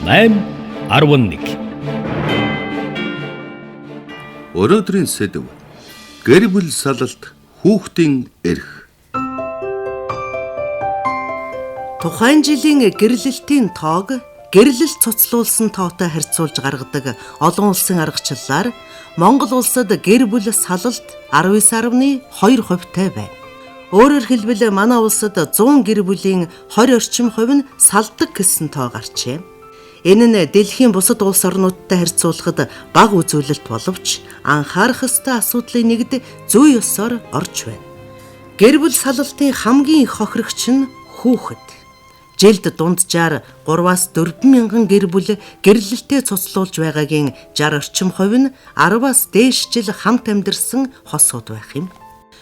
8 11. Өнөөдрийн сэдэв гэр бүл салалт, хүүхдийн эрх. Тухайн жилийн гэрлэлтийн тоог гэрлэлт цуцлуулсан тоотой харьцуулж гаргадаг олон улсын аргачлалаар Монгол улсад гэр бүл салалт 19.2% байна. Өөрөөр хэлбэл манай улсад 100 гэр бүлийн 20 орчим хувь нь салдаг гэсэн тоо гарчээ. Энэ нь дэлхийн бусад улс орнуудтай харьцуулахад бага үзүүлэлт боловч анхаарах ёстой асуудлын нэгд зүй ёсоор орж байна. Гэр бүл салалтын хамгийн их хохирогч нь хүүхэд. Жилд дунджаар 3-аас 4 мянган гэр бүл гэрлэлтээ цуцлуулж байгаагийн 60 орчим хувь нь 10-аас дээш жил хамт амьдарсан хосууд байх юм.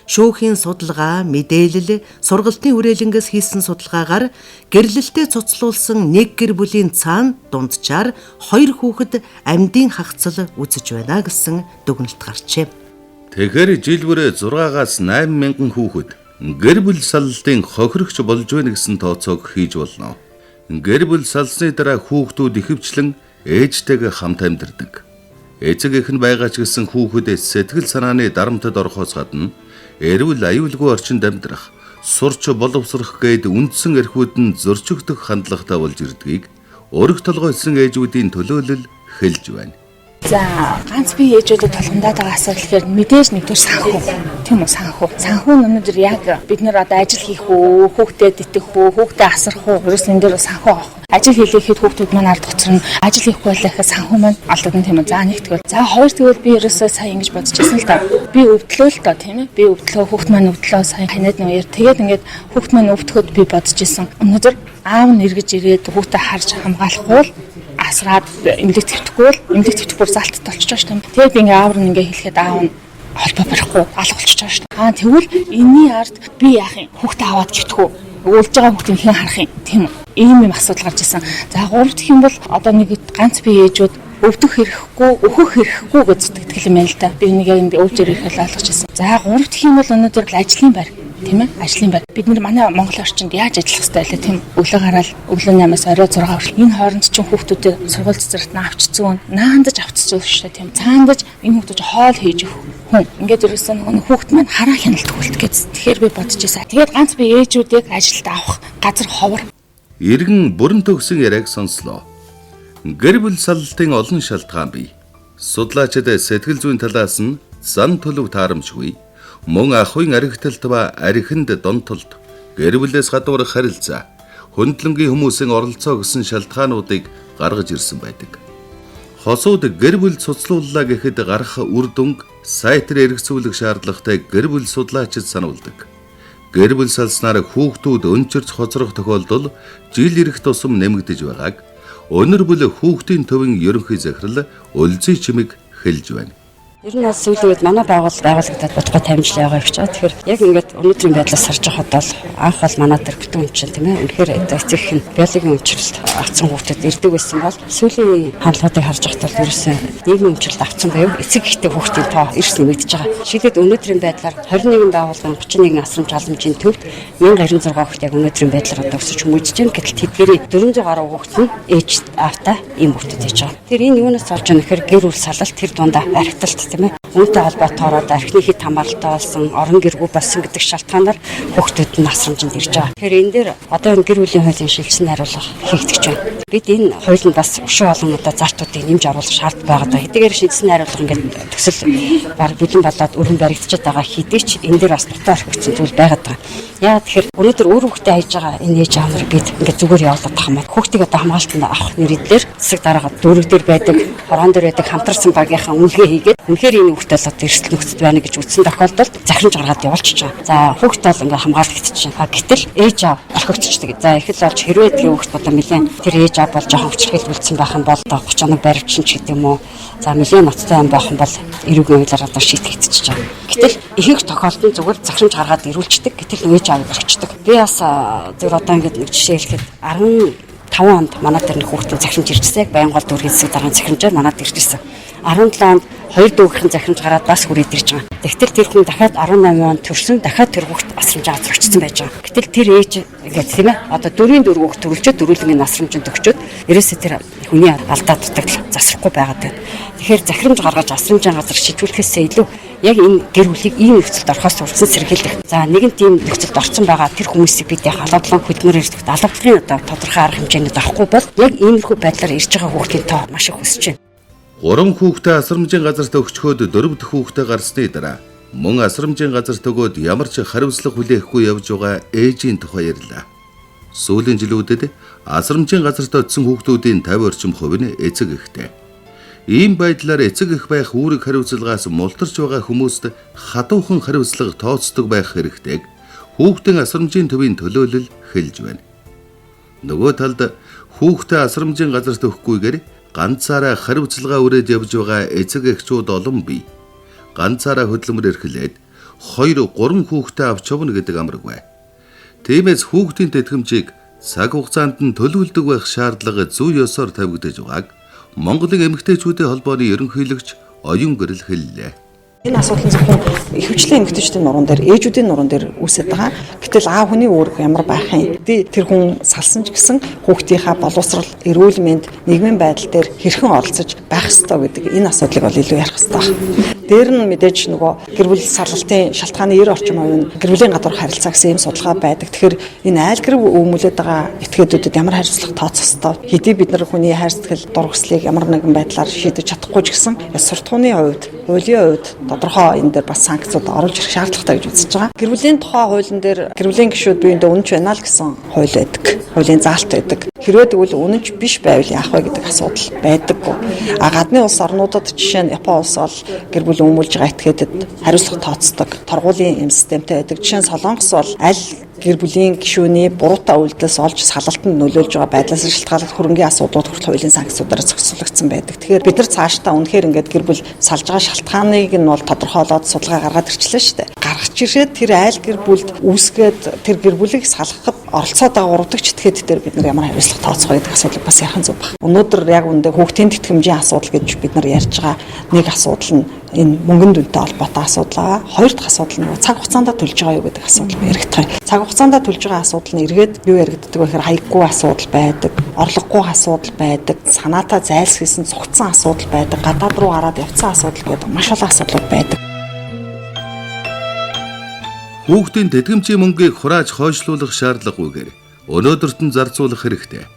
Шүүхийн судалгаа, мэдээлэл, сургалтын хүрээлэнгээс хийсэн судалгаагаар гэрлэлтээ цуцлуулсан нэг гэр бүлийн цаана дунджаар 2 хүүхэд амьдын хагацал үзэж байна гэсэн дүгнэлт гарчээ. Тэгэхээр жил бүрээ 6-аас 8 мянган хүүхэд гэр бүл салалтын хохирогч болж байна гэсэн тооцоог хийж болно. Гэр бүл салсны дараа хүүхдүүд ихэвчлэн ээжтэйгээ хамт амьдардаг. Эцэг эх нь байгаа ч гэсэн хүүхэд сэтгэл санааны дарамтад орохоос гадна эрүүл аюулгүй орчинд амьдрах, сурч боловсрох гээд үндсэн эрхүүд нь зөрчигдөх хандлагатай болж ирдгийг өрг толгойлсон ээжүүдийн төлөөлөл хэлж байна. За, ганц би ээжүүдэд толгомдоод байгаа асуудал гэхээр мэдээж нэгдүгээр санхүү. Тийм үү, санхүү. Санхүү нь өнөөдөр яг бид нар одоо ажил хийх үү, хүүхдэд итгэх үү, хүүхдэд асрах уу, ерөөс энэ дээр санхүү авах. Ажил хийлгэхэд хүүхдүүд маань ард гоцорно. Ажил хийхгүй байлаа гэхэд санхүү маань алдагдана, тийм үү. За, нэг тэгвэл. За, хоёр тэгвэл би ерөөсөө сая ингэж бодож ирсэн л да. Би өвдлөө л доо, тийм ээ. Би өвдлөө, хүүхд маань өвдлөө сая ханиад нэг үеэр. Тэгээд ингээд хүүхд маань өвдөхөд би бодож исэн. Өнөөдөр аав нь эргэж ирээд хүүхдээ харж хамгаалахгүй бол асраад эмнэлэг твтэхгүй бол эмнэлэг твтэх бүр залттай болчихж байгаа шүү дээ. Тэгээд би ингээ аавар нь ингээ хэлэхэд аав нь холбоо барихгүй алга болчихж байгаа шүү дээ. Аа, тэгвэл энэний ард би яах юм? Хүүхдээ аваад гівтэх үү? Уулж байгаа хүүхдийг хэн харах юм? Тийм үү? Ийм юм асуудал гарч ирсэн. За, гурав дахь юм бол одоо нэг ганц би ээжүүд өвдөх хэрэггүй, өөхөх хэрэггүй гэж зүтгэдэг юм байна л да. Би нэг яг ингэ өвж ирэхэл ойлгож ирсэн. За, гурав дахь юм бол өнөөдөр ажлын байр, тийм ээ, ажлын байр. Бид нар манай Монгол орчинд яаж ажиллах ёстой вэ, тийм өглөө гараал өглөө 8-аас орой 6 хүртэл энэ хооронд чинь хүүхдүүдэд сургууль цэцэрлэгт авчицсан, наандаж авчицсан шүү дээ, тийм цаандаж энэ хүүхдүүд хоол хийж өгөх хүн. Ингээд ерөөсөн нөгөө хүүхд маань хараа хяналт хүлт гэж. Тэгэхээр би бодож байсан. Тэгээд ганц би ээжүүдийг ажилд авах газар ховор. Иргэн бүрэн төгсөн яриаг сонслоо. Гэр бүл салалтын олон шалтгаан бий. Судлаачид сэтгэл зүйн талаас нь зан төлөв таарамжгүй, мөн ахуйн архиталт ба архинд донтолт, гэр бүлээс гадуурх харилцаа, хөндлөнгийн хүмүүсийн оролцоо гэсэн шалтгаануудыг гаргаж ирсэн байдаг. Хосууд гэр бүл цуцлууллаа гэхэд гарах үр дүнг сайтар эргэцүүлэх шаардлагатай гэр бүл судлаачид сануулдаг. Гэр бүл салснаар хүүхдүүд өнчирч хоцрох тохиолдол жил ирэх тусам нэмэгдэж байгааг өнөр бүл хүүхдийн төвийн ерөнхий захирал Өлзий Чимэг хэлж байна. Ер нь бас сүүлийн үед манай байгууллагад бодгой 50 жил байгаа гэж байгаа. Тэгэхээр яг ингээд өнөөдрийн байдлаас харж байхад бол анх бол манай тэр бүтэн өмчил, тийм ээ. Үнэхээр эцэг их нь биологийн өмчлөлт авсан хүүхдэд ирдэг байсан бол сүүлийн хандлагуудыг харж байхад бол ерөөсөө нийгмийн өмчлөлт авсан буюу эцэг ихтэй хүүхдийн тоо эрс нэмэгдэж байгаа. Жишээлбэл өнөөдрийн байдлаар 21 байгууллагын 31 асрамж халамжийн төвд 1096 хүүхд яг өнөөдрийн байдлаар одоо өсөж хүмүүжиж байна. Гэтэл тэдгээрийн 400 гаруй хүүхд нь ээж аавтай ийм хүүхдүүд хийж байгаа. Тэр энэ юунаас олж байгаа нөхөр гэр бүл салалт тэр дундаа архиталт, тийм ээ. Үүнтэй холбоотойгоор архины хэд хамааралтай болсон, орон гэргүй болсон гэдэг шалтгаанаар хүүхдүүд нь асрамжинд ирж байгаа. Тэгэхээр энэ дээр одоо энэ гэр бүлийн хуулийн шилжсэн хариулга хийгдэж байна. Бид энэ хуулинд бас өшөө олон удаа зартуудыг нэмж оруулах шаардлага байгаа. Хэдийгээр шилжсэн хариулга ингээд төсөл баг бэлэн болоод өрн баригдчихад байгаа хэдий ч энэ дээр бас дутуу орхигдсон зүйл байгаад байгаа. Яагаад тэгэхээр өнөөдөр өөр хүүхдээ хайж байгаа энэ ээж аав нар бид ингээд зүгээр явуулаад тах юм аа. Хүүхдийг одоо хамгаалтанд авах нэрийдлэр засаг дарга дүүрэг дээр байдаг, хорон дээр байдаг хамтарсан багийнхаа үнэлгээ хийгээд үнэхээр энэ хүүхдээ л одоо эрсдэл нөхцөлд байна гэж үзсэн тохиолдолд захирамж гаргаад явуулчихж байгаа. За, хүүхд бол ингээ хамгаалагдчих. А гэтэл ээж аав орхигдчихдаг. За, их л олж хэрвээ тэр хүүхд одоо нэлээд тэр ээж аав бол жоохон хүчирхийлэл үлдсэн байх юм бол 30 хоног баривчин ч гэдэг юм уу. За, нэлээд ноцтой юм байх юм бол эрүүгийн хуулиар одоо шийтгэгдчихэж байгаа. Гэтэл ихэнх тохиолдолд зүгээр захирамж гаргаад ирүүлчихдэг. Гэтэл ээж аавыг орхичдаг. Би бас зөв одоо ингээд нэг жишээ хэлэхэд 15 онд манай дээр нэг хүүхдийн захирамж иржсэн. Яг Баянгол дүүргийн засаг даргын захирамжаар манад иржсэн. 17 онд 2 дүүгийнхэн захирамж гараад бас хүрээд ирж байгаа. Тэгтэл тэр хүн дахиад 18 онд төрсөн, дахиад тэр хүүхд асрамжийн газар очсон байж байгаа. Гэтэл тэр ээж ингээд тийм одоо 4-ийн 4 хүүхд төрүүлчихэд дөрвөлнгийн асрамжинд өгчөөд ерөөсөө тэр хүний алдаа дутагдал засрахгүй байгаад байна. Тэгэхээр захирамж гаргаж асрамжийн газар шижүүлэхээсээ илүү яг энэ гэр бүлийг ийм нөхцөлд орохоос урьдчилан сэргийлэх. За нэгэн тийм нөхцөлд орсон байгаа тэр хүмүүсийг бид яг алавдлан хөдөлмөрөөр ирдэг. Алавдлын одоо тодорхой арга хэмжээнд авахгүй бол яг иймэрхүү байдлаар ирж байгаа хүүхдийн тоо маш их өсөж байна. 3 хүүхдээ асрамжийн газарт өгчхөөд 4 дахь хүүхдээ гарсны дараа мөн асрамжийн газарт өгөөд ямар ч хариуцлага хүлээхгүй явж байгаа ээжийн тухай ярьлаа. Сүүлийн жилүүдэд асрамжийн газарт очсон хүүхдүүдийн 50 орчим хувь нь эцэг эхтэй. Ийм байдлаар эцэг эх байх үүрэг хариуцлагаас мултарч байгаа хүмүүст хатуухан хариуцлага тооцдог байх хэрэгтэйг хүүхдийн асрамжийн төвийн төлөөлөл хэлж байна. Нөгөө талд хүүхдээ асрамжийн газарт өгөхгүйгээр ганцаараа хариуцлага үрээд явж байгаа эцэг эхчүүд олон бий. Ганцаараа хөдөлмөр эрхлээд 2 3 хүүхдээ авч явна гэдэг амаргүй. Тиймээс хүүхдийн тэтгэмжийг цаг хугацаанд нь төлөвлөдөг байх шаардлага зүй ёсоор тавигдаж байгааг Монголын эмэгтэйчүүдийн холбооны ерөнхийлөгч Оюун Гэрэл хэллээ. Энэ асуудал нь зөвхөн ихэвчлэн эмэгтэйчүүдийн нуруунд дээр, ээжүүдийн нуруунд дээр үүсэж байгаа. Гэтэл аав хүний үүрэг ямар байх юм? Тэр хүн салсан ч гэсэн хүүхдийнхаа боловсрол, эрүүл мэнд, нийгмийн байдал дээр хэрхэн оролцож байх ёстой гэдэг энэ асуудлыг бол илүү ярих ёстой байна. Дээр нь мэдээж нөгөө гэр бүл салалтын шалтгааны 90 орчим хувь нь гэр бүлийн гадуурх харилцаа гэсэн ийм судалгаа байдаг. Тэгэхээр энэ айл гэр өмүүлээд байгаа этгээдүүдэд ямар хариуцлага тооцох ёстой? Хэдий бид нар хүний хайр сэтгэл, дур хүслийг ямар нэгэн байдлаар шийдэж чадахгүй ч гэсэн ёс суртахууны хувьд, хуулийн хувьд тодорхой энэ дээр бас санкцууд оруулж ирэх шаардлагатай гэж үзэж байгаа. Гэр бүлийн тухай хуулийн дээр гэр бүлийн гишүүд биендээ үнэнч байна л гэсэн хууль байдаг. Хуулийн заалт байдаг. Хэрвээ тэгвэл үнэнч биш байвал яах вэ гэдэг асуудал байдаггүй. А гадны улс орнуудад жишээ нь Япон улс бол гэр бүл өмүүлж байгаа этгээдэд хариуцлага тооцдог. Торгуулийн юм системтэй байдаг. Жишээ нь Солонгос бол аль гэр бүлийн гишүүний буруутай үйлдэлээс олж салалтанд нөлөөлж байгаа байдлаас шалтгаалаад хөрөнгийн асуудлууд хүртэл хуулийн санкцуудаар зохицуулагдсан байдаг. Тэгэхээр бид нар цаашдаа үнэхээр ингээд гэр бүл салж байгаа шалтгааныг нь бол тодорхойлоод судалгаа гаргаад ирчлээ шүү дээ. Гаргаж ирээд тэр айл гэр бүлд үүсгээд тэр гэр бүлийг салгахад оролцоод байгаа урдагч этгээд дээр бид нар ямар хариуцлага тооцох вэ гэдэг асуудлыг бас ярих нь зөв баг. Өнөөдөр яг үүндээ хүүхдийн тэтгэмжийн асуудал гэж бид нар ярьж байгаа нэг асуудал нь энэ мөнгөн дүнтэй холбоотой асуудал байгаа. Хоёр дахь асуудал нь цаг хугацаанд төлж байгаа юу гэдэг асуудал яригдах юм. Цаг хугацаанд төлж байгаа асуудал нь эргээд юу яригддаг вэ гэхээр хаяггүй асуудал байдаг, орлогогүй асуудал байдаг, санаатаа зайлсхийсэн цугцсан асуудал байдаг, гадаад руу гараад явцсан асуудал гэдэг маш олон асуудлууд байдаг. Хүүхдийн тэтгэмжийн мөнгийг хурааж хойшлуулах шаардлагагүйгээр өнөөдөрт нь зарцуулах хэрэгтэй.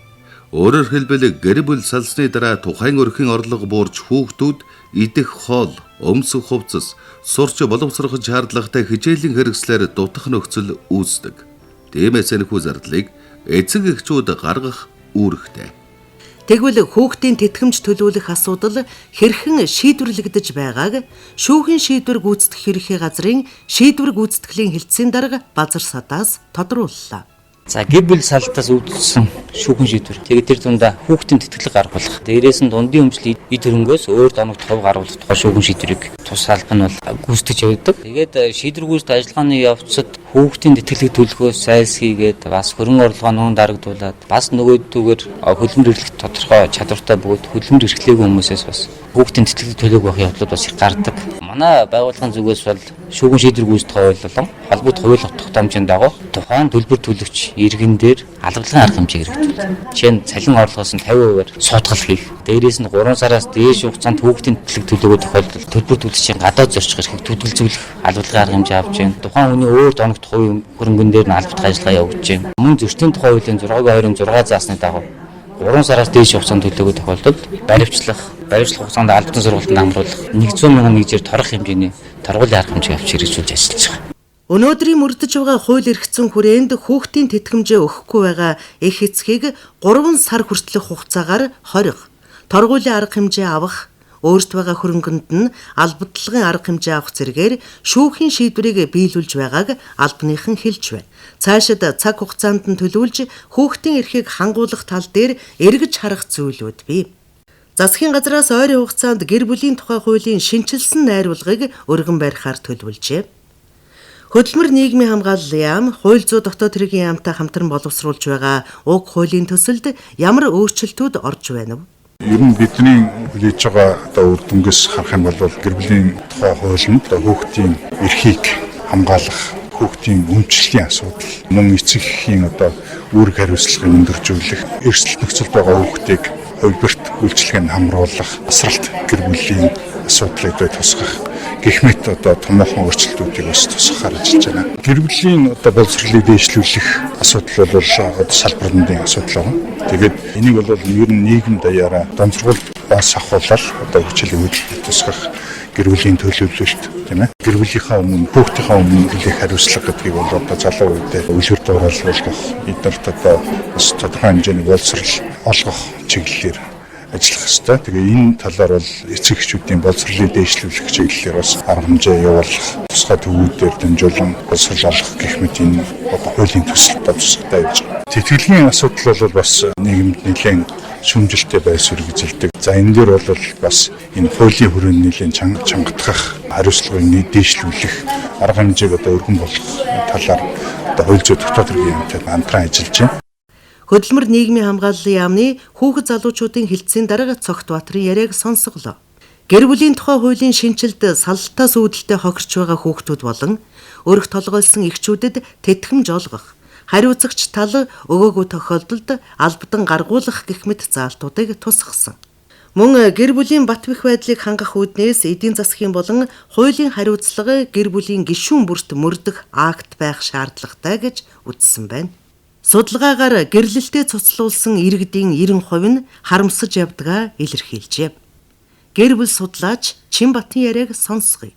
Өөрөөр хэлбэл гэр бүл салсны дараа тухайн өрхийн орлого буурч хүүхдүүд идэх хоол, өмсөх хувцас, сурч боловсрох шаардлагатай хичээлийн хэрэгслээр дутах нөхцөл үүсдэг. Тиймээс энэхүү зардлыг эцэг эхчүүд гаргах үүрэгтэй. Тэгвэл хүүхдийн тэтгэмж төлөвлөх асуудал хэрхэн шийдвэрлэгдэж байгааг шүүхийн шийдвэр гүйцэтгэх ерөнхий газрын шийдвэр гүйцэтгэлийн хэлтсийн дарга Базар Садаас тодрууллаа. За гэр бүл салтаас үүдэлсэн шүүхэн шийдвэр. Тэгээд тэр дундаа хүүхдийн тэтгэлэг гаргуулах. Дээрээс нь дундын өмчлөл эд хөрөнгөөс өөр доногт хувь гаргуулах тухай шүүхэн шийдвэрийг тус алба нь бол гүйцэтгэж явдаг. Тэгээд шийдвэр гүйцэтгэх ажиллагааны явцад хүүхдийн тэтгэлэг төлөхөөс зайлсхийгээд бас хөрөнгө орлогоо нүүн дарагдуулаад бас нөгөөдүүгээр хөдөлмөр эрхлэх тодорхой чадвартай бөгөөд хөдөлмөр эрхлээгүй хүмүүсээс бас хүүхдийн тэтгэлэг төлөөг байх явдлууд бас их гардаг. Манай байгууллагын зүгээс бол шүүхэн шийдвэр гүйцэтгэх хууль болон холбогдох хууль тогтоомжийн дагуу тухайн төлбөр төлөгч иргэн дээр албалгын арга хэмжээ хэрэгжүүлдэг. Жишээ нь цалин орлогоос нь 50%-аар суудгал хийх. Дээрээс нь 3 сараас дээш хугацаанд хүүхдийн тэтгэлэг төлөөгөө тохиолдолд төлбөр төлөгчийн гадаад зорчих эрхийг түлхэлзүүлэх албалгын арга хэмжээ авч байна. Тухайн хүний өөр доногт хувийн хөрөнгөн дээр нь албадах ажиллагаа явуулж байна. Мөн зөрчлийн тухай хуулийн 6-2-6 заасны дагуу 3 сараас дээш хугацаанд төлөөгөө тохиолдолд баривчлах хугацаанд албан сургалтанд хамруулах 100 мянган нэгжээр торох хэмжээний торгуулийн арга хэмжээ авч хэрэгжүүлж ажиллаж байгаа. Өнөөдрийн мөрдөж байгаа хууль эрх зүйн хүрээнд хүүхдийн тэтгэмжээ өгөхгүй байгаа эх эцгийг 3 сар хүртэлх хугацаагаар хорих, торгуулийн арга хэмжээ авах, өөрт байгаа хөрөнгөнд нь албадлагын арга хэмжээ авах зэрэгээр шүүхийн шийдвэрийг биелүүлж байгааг албаныхан хэлж байна. Цаашид цаг хугацаанд нь төлөвлөж хүүхдийн эрхийг хангуулах тал дээр эргэж харах зүйлүүд бий. Засгийн газраас ойрын хугацаанд гэр бүлийн тухай хуулийн шинэчилсэн найруулгыг өргөн барихаар төлөвлөжээ. Хөдөлмөр нийгмийн хамгаалал яам, хууль зүйн дотоод хэргийн яамтай хамтран боловсруулж байгаа уг хуулийн төсөлд ямар өөрчлөлтүүд орж байна вэ? Ер нь бидний хүлээж байгаа одоо үр дүнгээс харах юм бол гэр бүлийн тухай хуулинд хүүхдийн эрхийг хамгаалах, хүүхдийн өмчлөлийн асуудал, мөн эцэг эхийн одоо үүрэг хариуцлагыг өндөржүүлэх, эрсдэл нөхцөлд байгаа хүүхдийг хувилбарт үйлчилгээнд хамруулах, асралт гэр бүлийн асуудлыг тусгах гэх мэт одоо томоохон өөрчлөлтүүдийг бас тусгахаар ажиллаж байна. Гэр бүлийн одоо боловсролыг дээшлүүлэх асуудал бол одоо салбар дундын асуудал байна. Тэгээд энийг бол ер нь нийгэм даяараа донцоргуул бас ахуулаад одоо хичээлийн хөдөлгөөнд тусгах, гэр бүлийн төлөвлөлт, тийм ээ. Гэр бүлийнхаа өмнө, хүүхдийнхаа өмнө хүлээх хариуцлага гэдгийг бол одоо залуу үедээ үлгэр дуурайл болгох, эднэрт одоо бас тодорхой хэмжээний боловсрол олгох чиглэлээр ажиллах ёстой. Тэгээ энэ талаар бол эцэг эхчүүдийн боловсролыг дээшлүүлэх чиглэлээр бас арга хэмжээ явуулах, тусгай төвүүдээр дамжуулан боловсрол олгох гэх мэт энэ одоо хуулийн төсөл тусгатай явж байгаа. Тэтгэлгийн асуудал бол бас нийгэмд нэлээд шүүмжилтэй байр суурь эзэлдэг. За энэ дээр бол бас энэ хуулийн хүрээнд нэлээд чангатгах, хариуцлагыг дээшлүүлэх, арга хэмжээг одоо өргөн болгох талаар одоо хууль зүйн дотоод хэргийн яамтай хамтран ажиллаж байна. Хөдөлмөр нийгмийн хамгааллын яамны хүүхэд залуучуудын хэлтсийн дарга Цогтбаатарын яриаг сонсголоо. Гэр бүлийн тухай хуулийн шинэчлэлд салалтаас үүдэлтэй хохирч байгаа хүүхдүүд болон өрх толгойлсон эхчүүдэд тэтгэмж олгох, хариуцагч тал өгөөгүй тохиолдолд албадан гаргуулах гэх мэт заалтуудыг тусгасан. Мөн гэр бүлийн бат бэх байдлыг хангах үүднээс эдийн засгийн болон хуулийн хариуцлага гэр бүлийн гишүүн бүрт мөрдөх акт байх шаардлагатай гэж үзсэн байна. Судалгаагаар гэрлэлтэд цуцлуулсан иргэдийн 90% нь харамсаж явдгаа илэрхийлжээ. Гэр бүл судлаач Чинбатын яриаг сонсгоё.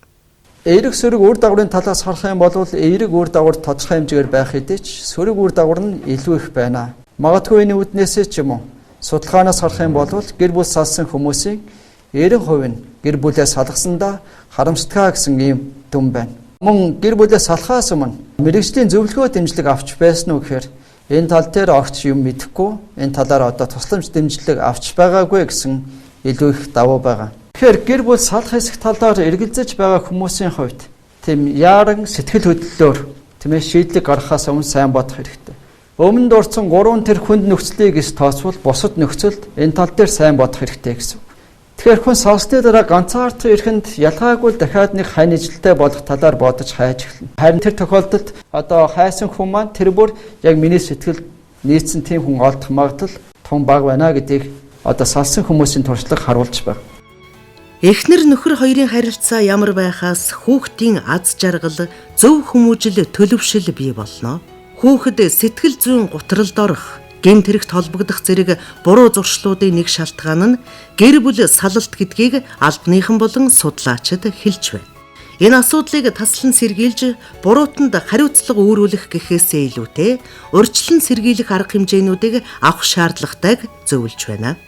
Эерэг сөрөг үр дагаврын талаас харах юм бол эерэг үр дагавар тодорхой хэмжээгээр байх хэдий ч сөрөг үр дагавар нь илүү их байна. Магадгүй энэ үүднээсээ ч юм уу судалгаанаас харах юм бол гэр бүл салсан хүмүүсийн 90% нь гэр бүлээ салгасандаа харамсдгаа гэсэн ийм дүн байна. Мөн гэр бүлээ салхаас өмнө мэргэжлийн зөвлөгөө дэмжлэг авч байсан уу гэхээр энэ тал дээр огт юм мэдэхгүй, энэ талаар одоо тусламж дэмжлэг авч байгаагүй гэсэн илүү их давуу байгаа. Тэгэхээр гэр бүл салах хэсэг талаар эргэлзэж байгаа хүмүүсийн хувьд тийм яаран сэтгэл хөдлөлөөр тийм шийдлийг гаргахаас өмнө сайн бодох хэрэгтэй. Өмнө дурдсан гурван тэр хүнд нөхцөлийг эс тооцвол бусад нөхцөлд энэ тал дээр сайн бодох хэрэгтэй гэсэн. Тэгэхээр хүн салсны дараа ганцаардах эрхэнд ялгаагүй дахиад нэг хань ижилтэй болох талаар бодож хайж эхэлнэ. Харин тэр тохиолдолд одоо хайсан хүн маань тэр бүр яг миний сэтгэл нийцсэн тийм хүн олдох магадлал тун бага байна гэдгийг одоо салсан хүмүүсийн туршлага харуулж байна. Эхнэр нөхөр хоёрын харилцаа ямар байхаас хүүхдийн аз жаргал, зөв хүмүүжил, төлөвшил бий болно. Хүүхэд сэтгэл зүйн гутралд орох, гэмт хэрэгт холбогдох зэрэг буруу зуршлуудын нэг шалтгаан нь гэр бүл салалт гэдгийг албаныхан болон судлаачид хэлж байна. Энэ асуудлыг таслан сэргийлж буруутанд хариуцлага үүрүүлэх гэхээсээ илүүтэй урьдчилан сэргийлэх арга хэмжээнүүдийг авах шаардлагатайг зөвлөж байна.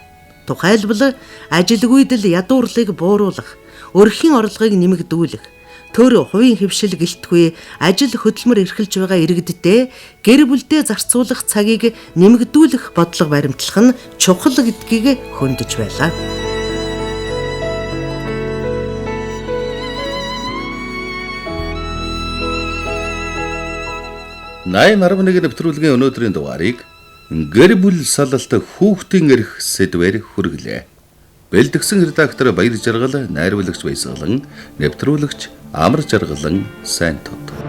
Тухайлбал ажилгүйдэл ядуурлыг бууруулах, өрхийн орлогыг нэмэгдүүлэх, төр хувийн хэвшил гэлтгүй ажил хөдөлмөр эрхэлж байгаа иргэддээ гэр бүлдээ зарцуулах цагийг нэмэгдүүлэх бодлого баримтлах нь чухал гэдгийг хөндөж байлаа. 80.1 нэвтрүүлгийн өнөөдрийн дугаарыг гэр бүл салалт хүүхдийн эрх сэдвээр хүргэлээ. Бэлтгэсэн редактор Баяр Жаргал, найруулагч Баясгалан, нэвтрүүлэгч Амар Жаргалан сайн тод.